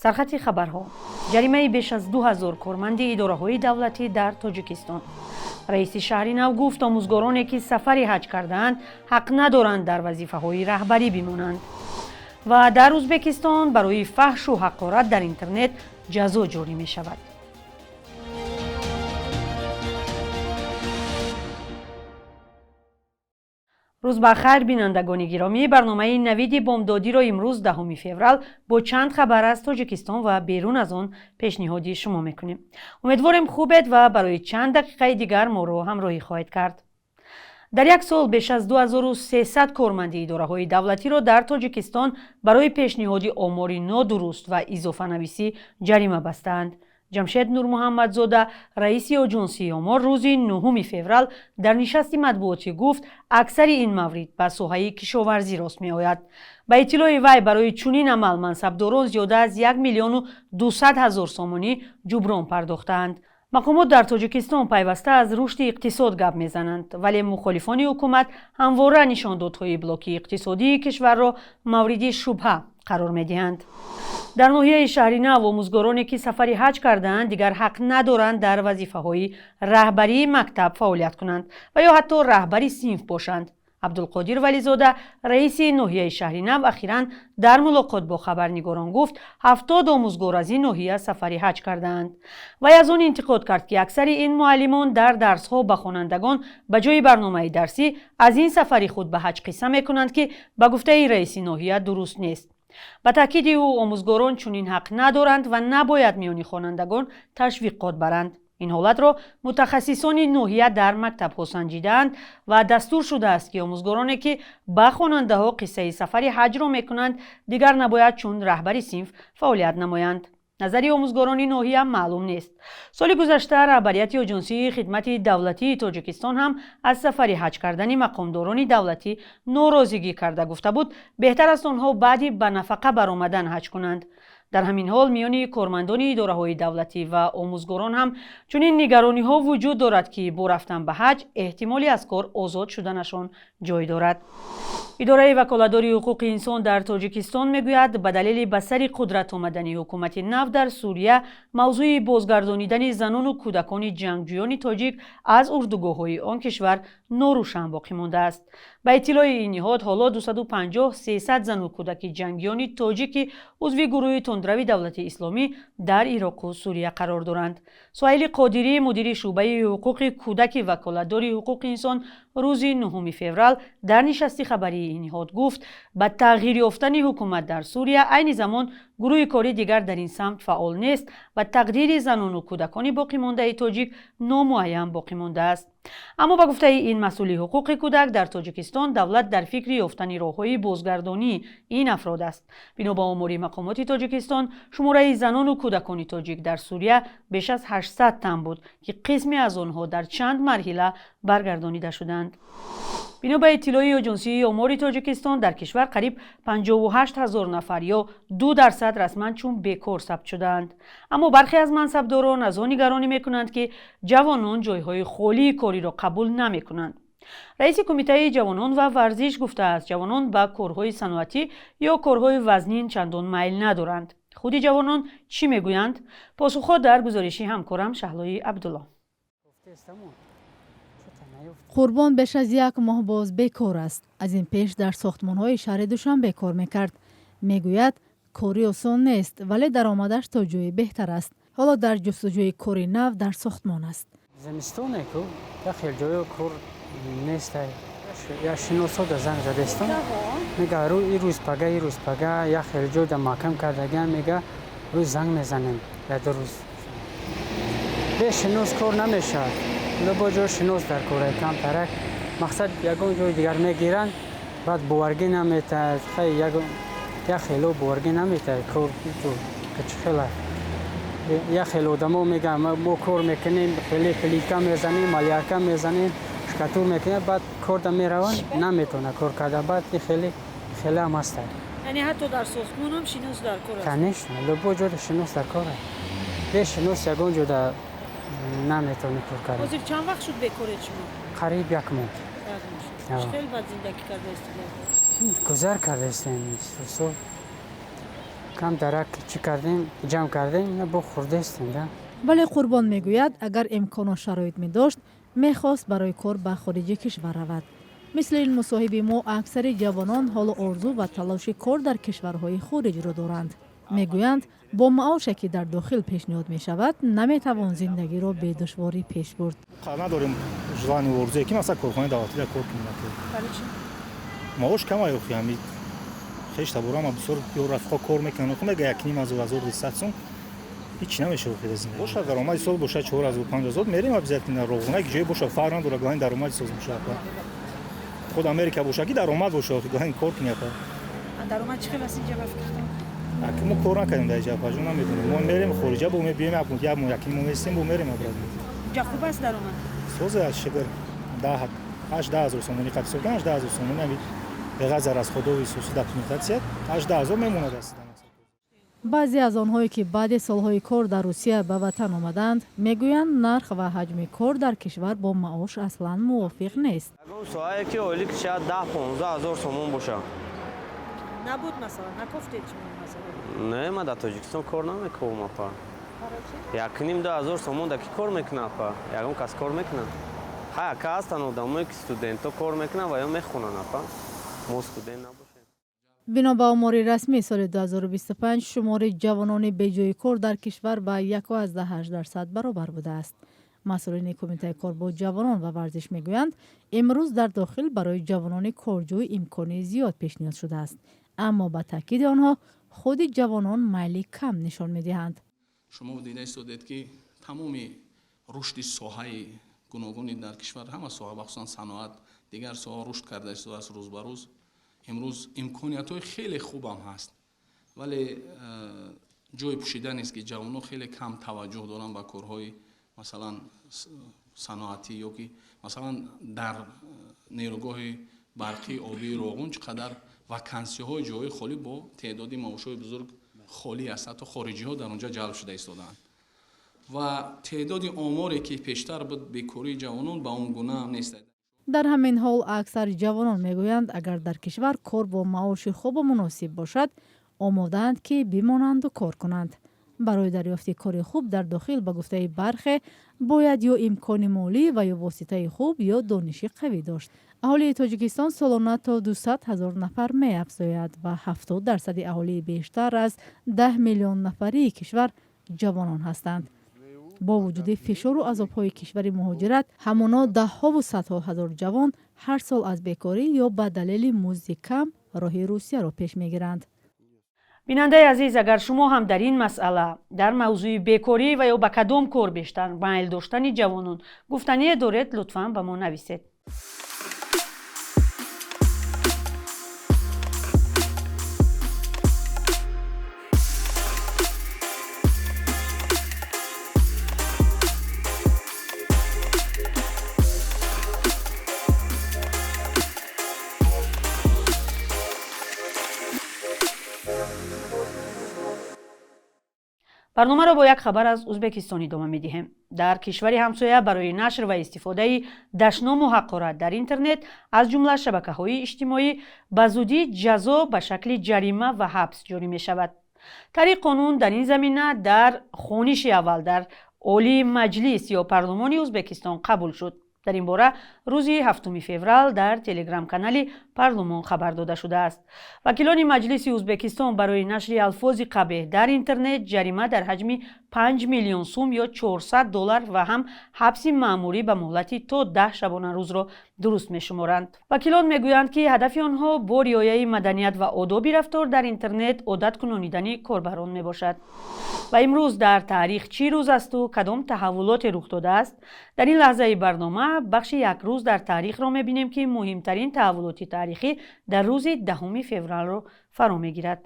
Сархати хабарҳо: ҷаримаи беш аз 2000 корманди идораҳои давлатӣ дар Тоҷикистон. Раиси шаҳри нав гуфт, омӯзгороне ки сафари ҳаҷ кардаанд, ҳақ надоранд дар вазифаҳои раҳбарӣ бимонанд. Ва дар Ӯзбекистон барои фаҳшу ҳақорат дар интернет ҷазо ҷорӣ мешавад. Рӯз ба хайр, бинандагони гиромӣ. Барномаи Навиди Бомдодиро имрӯз, 10 феврал, бо чанд хабар аз Тоҷикистон ва берун аз он пешниҳоди шумо мекунем. Умедворем, хубед ва барои чанд дақиқаи дигар моро ҳамроҳӣ хоҳед кард. Дар як сол беш аз 2300 корманди идораҳои давлатиро дар Тоҷикистон барои пешниҳоди омори нодуруст ва изофанависӣ ҷарима бастаанд. Ҷамшед Нурмуҳаммадзода, раиси Оҷонсии омор, рӯзи 9 феврал дар нишасти матбуотӣ гуфт, аксари ин маврид ба соҳаи кишоварзӣ рост меояд. Ба иттилои вай, барои чунин амал мансабдорон зиёда аз 1 200 000 сомонӣ ҷуброн пардохтаанд. Мақомот дар Тоҷикистон пайваста аз рушди иқтисод гап мезананд, вале мухолифони ҳукумат ҳамвора нишондодҳои блоки иқтисодии кишварро мавриди шубҳа қарор медиҳанд. Дар ноҳияи шаҳри нав омӯзгороне ки сафари ҳаҷ кардаанд, дигар ҳақ надоранд дар вазифаҳои раҳбарии мактаб фаъолият кунанд ва ё ҳатто раҳбари синф бошанд. Абдулқодир Вализода, раиси ноҳияи шаҳри нав, ахиран дар мулоқот бо хабарнигорон гуфт, 70 омӯзгор аз ин ноҳия сафари ҳаҷ кардаанд. Вай аз он интиқод кард, ки аксари ин муаллимон дар дарсҳо ба хонандагон ба ҷои барномаи дарсӣ аз ин сафари худ ба ҳаҷ қисса мекунанд, ки ба гуфтаи раиси ноҳия дуруст нест. Ба таъкиди ӯ, омӯзгорон чунин ҳақ надоранд ва набояд миёни хонандагон ташвиқот баранд. Ин ҳолатро мутахассисони ноҳия дар мактабҳо санҷидаанд ва дастур шудааст, ки омӯзгороне ки ба хонандаҳо қиссаи сафари ҳаҷро мекунанд, дигар набояд чун раҳбари синф фаъолият намоянд. Назари омӯзгорони ноҳия маълум нест. Соли гузашта раҳбарияти Оҷонсии хидмати давлатии Тоҷикистон ҳам аз сафари ҳаҷ кардани мақомдорони давлатӣ норозигӣ карда, гуфта буд, беҳтар аст онҳо баъди ба нафақа баромадан ҳаҷ кунанд. Дар ҳамин ҳол миёни кормандони идораҳои давлатӣ ва омӯзгорон ҳам чунин нигарониҳо вуҷуд дорад, ки бо рафтан ба ҳаҷ эҳтимоли аз кор озод шуданашон ҷой дорад. Идораи ваколатдори ҳуқуқи инсон дар Тоҷикистон мегӯяд, ба далели ба сари қудрат омадани ҳукумати нав дар Сурия, мавзӯи бозгардонидани занону кӯдакони ҷангҷӯёни тоҷик аз урдугоҳҳои он кишвар норӯшан боқӣ мондааст. Ба иттилои ин ниҳод, ҳоло 250-300 зану кӯдаки ҷангиёни тоҷики узви гурӯҳи тундрави Давлати Исломӣ дар Ироқу Сурия қарор доранд. Суҳайли Қодирӣ, мудири шӯъбаи ҳуқуқи кӯдаки ваколатдори ҳуқуқи инсон, рӯзи 9 феврал дар нишасти хабарии ин ниҳод гуфт, ба тағйир ёфтани ҳукумат дар Сурия айни замон гурӯҳи кори дигар дар ин самт фаъол нест ва тақдири занону кӯдакони боқимондаи тоҷик номуайян боқӣ мондааст. Аммо ба гуфтаи ин масъули ҳуқуқи кӯдак дар Тоҷикистон, давлат дар фикри ёфтани роҳҳои бозгардонии ин афрод аст. Бино ба омори мақомоти Тоҷикистон, шумораи занону кӯдакони тоҷик дар Сурия беш аз 800 тан буд, ки қисме аз онҳо дар чанд марҳила баргардонида шуданд. Бино ба иттилои Оҷонсии омори Тоҷикистон, дар кишвар қариб 58 ҳазор нафар ё 2% расман чун бекор сабт шудаанд. Аммо бархе аз мансабдорон аз он нигаронӣ мекунанд, ки ҷавонон ҷойҳои холии кориро қабул намекунанд. Раиси Кумитаи ҷавонон ва варзиш гуфтааст, ҷавонон ба корҳои саноатӣ ё корҳои вазнин чандон майл надоранд. Худи ҷавонон чӣ мегӯянд? Посухҳо дар гузориши ҳамкорам Шаҳлои Абдулло. Қурбон беш аз як моҳ боз бекор аст. Аз ин пеш дар сохтмонҳои шаҳри Душанбе кор мекард. Мегӯяд, кори осон нест, вале даромадаш то ҷое беҳтар аст. Ҳоло дар ҷустуҷӯи кори нав дар сохтмон аст. Зимистоне ку, як хел ҷоё кор нестай. Як шиносода занг задестам, мега, и рӯз пага, и рӯз пага як хел ҷойда маҳкам кардагиам, мега, рӯз занг мезанем, я 2 рӯз. Бе шинос кор намешавад. Бо ҷо шинос дар кора камтарак, мақсад, ягон ҷои дигар мегиранд, баъд боваргӣ наметаҳад. Хай, як хело боваргӣ наметаҳад кор чӣ хела. Як хел одамо мегӯянд, мо кор мекунем, хеле плитка мезанем, малярка мезанем, штукатур мекунем, баъд корда мераванд, наметавонад кор карда. Баъд хеле хелеам ҳастад. Яъне ҳатто дар сохтмонам шинос дар кор аст? Конечно, любой ҷода шинос дар кор аст. Бе шинос ягон ҷода наметавонӣ кор карда. Ҳозир чанд вақт шуд бекоред шумо? Қариб як моҳ. Як моҳ шуд. Хеле бад зиндагӣ карда истед. Гузар карда истем. Кам дарак чӣ кардем, ҷамъ кардем, ина бо хӯрдаистем да. Вале Қурбон мегӯяд, агар имкону шароит медошт, мехост барои кор ба хориҷи кишвар равад. Мисли ин мусоҳиби мо, аксари ҷавонон ҳоло орзу ва талоши кор дар кишварҳои хориҷро доранд. Мегӯянд, бо маоше, ки дар дохил пешниҳод мешавад, наметавон зиндагиро бедушворӣ пеш бурд. Надорем желание, орзуе, ки масалан корхонаи давлатида кор кунем. Маош кам охи, ҳами хеш таборама бисёр ё рафиқо кор мекунанд, охи мега 1,5 ҳазор, 1200 сум ҳеч намешава хеле зиндагӣ. Бошад, даромади соз бошад, 4000, 5000, мерем обязательно. Роғуна ки ҷое бошад, фарқ надорад, главное даромади соз бошад. Худ Америка бошад, ки даромад бошад, главное кор кунӣ, апа. Даромад чӣ хел аст инҷа, ба фикртон? Аки мо кор накардем дар инҷа, апаҷон, намедонем. Мо мерем хориҷа, бо мебиёем, як моҳ, якним моҳ местем, бо мерем обратно. Инҷа хуб аст даромад? Созе аст, шукр. 8-10 ҳазор сомонӣ қад ҳисоб кун, 8-10 ҳазор сомонӣ, ами беғайр аз расходови сусу документация, 8-10 ҳазор мемонад аст. Баъзе аз онҳое, ки баъди солҳои кор дар Русия ба ватан омаданд, мегӯянд, нарх ва ҳаҷми кор дар кишвар бо маош аслан мувофиқ нест. Ягон соҳае, ки ойлик шояд 10-15 ҳазор сомон бошад. Набуд, масалан, накофтед шумо, масалан? Не, ман дар Тоҷикистон кор намекунам, апа. 1,5-2 ҳазор сомон да ки кор мекунад, апа? Ягон кас кор мекунад? Ҳа, ака, ҳастанд одамое, ки студентҳо кор мекунанд ва ё мехонанд, апа. Мо студент набошем. Бино ба омори расмӣ, соли 2025 шумори ҷавонони беҷои кор дар кишвар ба 1,8% баробар будааст. Масъулини Кумитаи кор бо ҷавонон ва варзиш мегӯянд, имрӯз дар дохил барои ҷавонони корҷӯй имкони зиёд пешниҳод шудааст, аммо, ба таъкиди онҳо, худи ҷавонон майли кам нишон медиҳанд. Шумо дида истодед, ки тамоми рушди соҳаи гуногуни дар кишвар, ҳама соҳа, бахусусан саноат, дигар соҳа рушд карда истодааст рӯз ба рӯз. Имрӯз имкониятҳои хеле хубам ҳаст, вале ҷои пӯшида нест, ки ҷавонон хеле кам таваҷҷӯҳ доранд ба корҳои, масалан, саноатӣ ё ки, масалан, дар нерӯгоҳи барқии обии Роғун чӣ қадар вакансияҳои ҷойи холӣ бо теъдоди маошҳои бузург холӣ аст, ҳатто хориҷиҳо дар он ҷо ҷалб шуда истодаанд ва теъдоди оморе, ки пештар буд, бекории ҷавонон ба он гуна ҳам нест. Дар ҳамин ҳол, аксари ҷавонон мегӯянд, агар дар кишвар кор бо маоши хубу муносиб бошад, омодаанд, ки бимонанду кор кунанд. Барои дарёфти кори хуб дар дохил, ба гуфтаи бархе, бояд ё имкони молӣ ва ё воситаи хуб, ё дониши қавӣ дошт. Аҳолии Тоҷикистон солона то 200 ҳазор нафар меафзояд ва 70 дарсади аҳолии бештар аз 10 миллион нафарии кишвар ҷавонон ҳастанд. Бо вуҷуди фишору азобҳои кишвари муҳоҷират, ҳамоно даҳҳову садҳо ҳазор ҷавон ҳар сол аз бекорӣ ё ба далели музди кам роҳи Русияро пеш мегиранд. Бинандаи азиз, агар шумо ҳам дар ин масъала, дар мавзӯи бекорӣ ва ё ба кадом кор бештар майл доштани ҷавонон гуфтание доред, лутфан ба мо нависед. Барномаро бо як хабар аз Ӯзбекистон идома медиҳем. Дар кишвари ҳамсоя барои нашр ва истифодаи дашному ҳақорат дар интернет, аз ҷумла шабакаҳои иҷтимоӣ, ба зудӣ ҷазо ба шакли ҷарима ва ҳабс ҷорӣ мешавад. Тарҳи қонун дар ин замина дар хониши аввал дар Олии Маҷлис ё парлумони Ӯзбекистон қабул шуд. Дар ин бора рӯзи 7 феврал дар телеграм-канали парлумон хабар дода шудааст. Вакилони Маҷлиси Ӯзбекистон барои нашри алфози қабеҳ дар интернет ҷарима дар ҳаҷми 5 миллион сум ё 400 доллар ва ҳам ҳабси маъмурӣ ба муҳлати то 10 шабонарӯзро дуруст мешуморанд. Вакилон мегӯянд, ки ҳадафи онҳо бо риояи маданият ва одоби рафтор дар интернет одат кунонидани корбарон мебошад. Ва имрӯз дар таърих чӣ рӯз асту кадом таҳаввулоте рух додааст? Дар ин лаҳзаи барнома бахши «Як рӯз дар таърихро мебинем, ки муҳимтарин таҳаввулоти таърихӣ дар рӯзи 10 февралро фаро мегирад.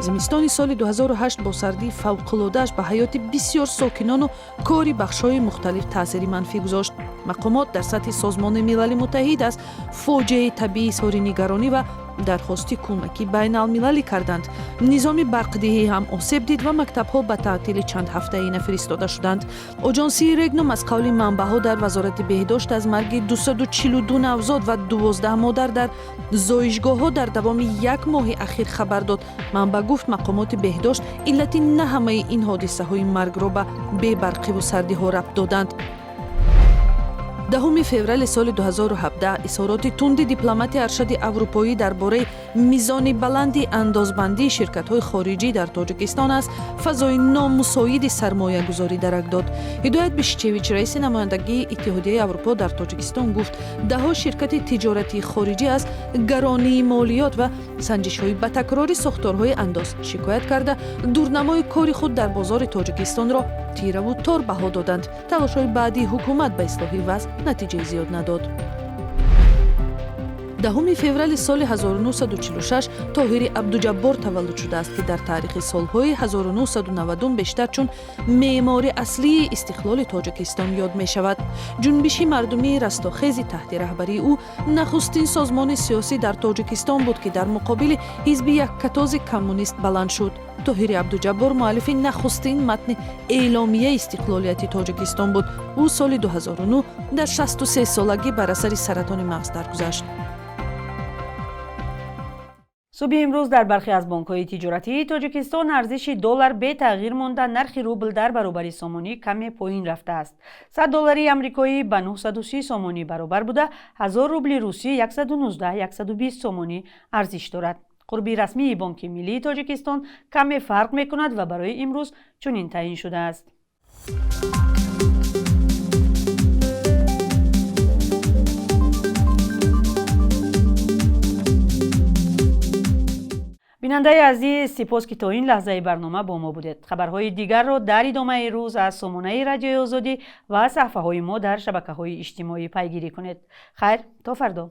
Зимистони соли 2008 бо сардии фавқулодааш ба ҳаёти бисёр сокинону кори бахшҳои мухталиф таъсири манфӣ гузошт. Мақомот дар сатҳи Созмони Милали Муттаҳид аз фоҷиаи табиӣ изҳори нигаронӣ ва дархости кӯмаки байналмилалӣ карданд. Низоми барқдиҳӣ ҳам осеб дид ва мактабҳо ба таътили чанд ҳафтаина фиристода шуданд. Оҷонсии Регнум аз қавли манбаъҳо дар Вазорати беҳдошт аз марги 242 навзод ва 12 модар дар зоишгоҳҳо дар давоми як моҳи ахир хабар дод. Манбаъ гуфт, мақомоти беҳдошт иллати на ҳамаи ин ҳодисаҳои маргро ба бебарқиву сардиҳо рабт доданд. 10 феврали соли 2017 изҳороти тунди дипломати аршади аврупоӣ дар бораи мизони баланди андозбандии ширкатҳои хориҷӣ дар Тоҷикистон аз фазои номусоиди сармоягузорӣ дарак дод. Ҳидоят Бишчевич, раиси намояндагии Иттиҳодияи Аврупо дар Тоҷикистон, гуфт, даҳҳо ширкати тиҷоратии хориҷӣ аз гаронии молиёт ва санҷишҳои ба такрори сохторҳои андоз шикоят карда, дурнамои кори худ дар бозори Тоҷикистонро тираву тор баҳо доданд. Талошҳои баъдии ҳукумат ба ислоҳи вазъ натиҷаи зиёд надод. 10 феврали соли 1946 Тоҳири Абдуҷаббор таваллуд шудааст, ки дар таърихи солҳои 1990 бештар чун меъмори аслии истиқлоли Тоҷикистон ёд мешавад. Ҷунбиши мардумии Растохези таҳти раҳбарии ӯ нахустин созмони сиёсӣ дар Тоҷикистон буд, ки дар муқобили ҳизби яккатози коммунист баланд шуд. Тоҳири Абдуҷаббор муаллифи нахустин матни эъломияи истиқлолияти Тоҷикистон буд. Ӯ соли 2009 дар 63 солагӣ бар асари саратони мағз даргузашт. Субҳи имрӯз дар бархе аз бонкҳои тиҷоратии Тоҷикистон арзиши доллар бетағйир монда, нархи рубл дар баробари сомонӣ каме поин рафтааст. 100 доллари амрикоӣ ба 930 сомонӣ баробар буда, 1000 рубли русӣ 119-120 сомонӣ арзиш дорад. Қурби расмии Бонки Миллии Тоҷикистон каме фарқ мекунад ва барои имрӯз чунин таъин шудааст. Бинандаи азиз, сипос, ки то ин лаҳзаи барнома бо мо будед. Хабарҳои дигарро дар идомаи рӯз аз сомонаи Радиои Озодӣ ва саҳифаҳои мо дар шабакаҳои иҷтимоӣ пайгирӣ кунед. Хайр, то фардо.